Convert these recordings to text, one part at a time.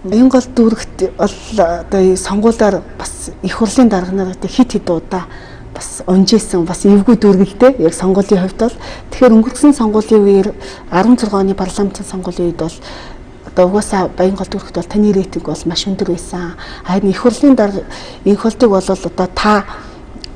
Баянгол дүүрэгт бол одоо сонгуулиар бас их хурлын дарга нар одоо хит хит удаа бас унжсэн, бас эвгүй дүүргэлтэй яг сонгуулийн хувьд бол. Тэгэхээр өнгөрсөн сонгуулийн үеэр 16 оны парламентын сонгуулийн үед бол одоо угаасаа Баянгол дүүрэгт бол таны рейтинг бол маш өндөр байсан. Харин их хурлын дарга инх болтыг бол одоо та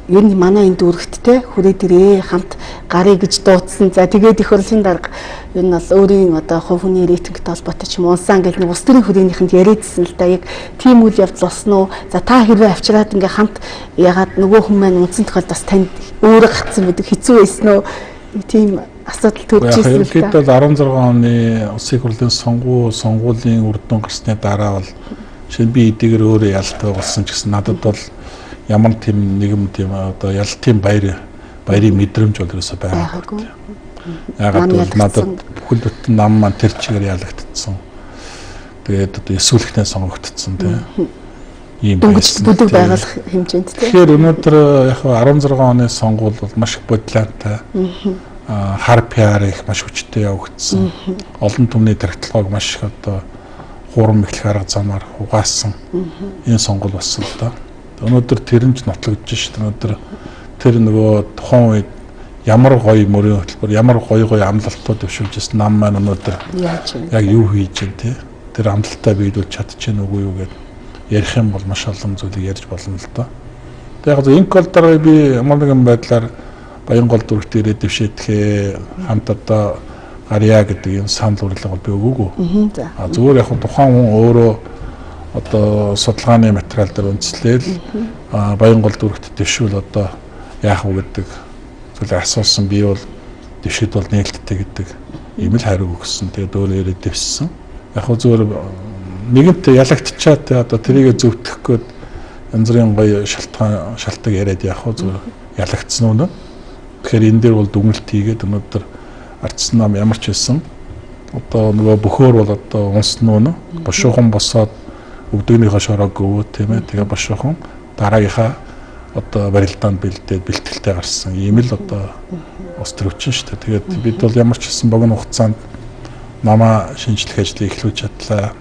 ер нь манай энэ дүүрэгт те хүрээд ирээ, хамт гарыг гэж дуудсан. За тэгээд их хурлын дарга ер нь бол өөрийн одоо хувь хүний рейтингтэй холбоотой ч юм унсан гэж нэг улс төрийн хүрээнийхэнд яриадсэн л да. Яг тийм үйл явдал болсон уу? За та хэрвээ авчираад ингээ хамт ягаад нөгөө хүн маань унсан тохиолдолд бас танд өөрөө гацсан гэдэг хэцүү байсан уу? Тийм асуудал төрж ирсэн л да. Ерөнхийдөө 16 оны улсын хурлын сонгуулийн үр дүн гарсны дараа бол шинэ би эдгээр өөрөө ялтай болсон ч гэсэн надад бол ямар тийм нэгэн тийм одоо ялтын баярын мэдрэмж бол ерөөсөө байгаагүй. Ягаад гэвэл надад бүхэл бүтэн нам маань тэр чигээр ялагдчихсан. Тэгээд одоо эсвүлхнээ сонгогдсон тийм. Ийм дөнгөж бүдэг байгалах хэмжээнд тийм. Тэгэхээр өнөөдөр яг 16 оны сонгуул бол маш их бодлоонтой. Хар PR их маш хүчтэй явагдсан. Олон түмний тархитлагыг маш их одоо хурам эхлэх арга замаар угаасан. Энэ сонгуул болсон л да. Өнөөдөр тэр нь ч нотлогдож шít. Өнөөдөр тэр нөгөө тухайн үед ямар гоё мөрийн хөтөлбөр, ямар гоё гоё амлалтууд дэвшүүлжсэн нам маань өнөөдөр яг юу хийж байна те. Тэр амлалтаа биелүүлж чадчихэв үгүй юу гэд ярих юм бол маш олон зүйлийг ярьж болно л доо. Тэг яг зөв инк бол дараа би ямар нэгэн байдлаар Баянгол дүүрэгт ирээд дэвшээдэхээ хамт одоо гарья гэдэг юм санал урилга бол би өгөөгүй. А зүгээр яг тухайн хүн өөрөө одоо судалгааны материал дээр үндэслээл Баянгол дүүрэгт дэвшүүл одоо яах вэ гэдэг зүйлийг асуусан. Би бол дэвшид бол нээлттэй гэдэг ийм л хариу өгсөн. Тэгээд өөрөө ирээд дэвшсэн. Яг хөө зүгээр нэгэнт ялагдчихаа те одоо тэрийг зөвтгөх гээд янз бүрийн гоё шалтгаан шалтгаан яриад яг хөө зүгээр ялагдсан үнэ. Тэгэхээр энэ дээр бол дүгнэлт хийгээд өнөөдөр ардсан нам ямар ч байсан одоо нөгөө бөхөөр бол одоо унсан үнэ. Бошуухан босоод өвдөгнийхөө шороог өвөө тийм ээ. Тэгээ бошуухан дараагийнхаа одоо барилдаанд бэлдээд бэлтгэлтэй гарсан ийм л одоо ус төрөвчин шүү дээ. Тэгээд бид бол ямар ч гэсэн богино хугацаанд намаа шинжлэх ажлыг эхлүүлж чадлаа.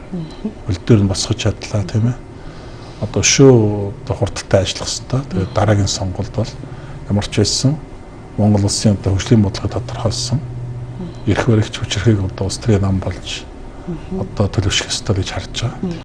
Хөл дээр нь босгож чадлаа тийм ээ. Одоо шүү одоо хурдтай ажиллах хэрэгтэй. Тэгээд дараагийн сонгуульд бол ямар ч байсан Монгол улсын одоо хөгжлийн бодлогыг тодорхойлсон. Эрх баригч хүчирхэг одоо улс төрийн нам болж одоо төлөвшөх ёстой гэж харж байгаа.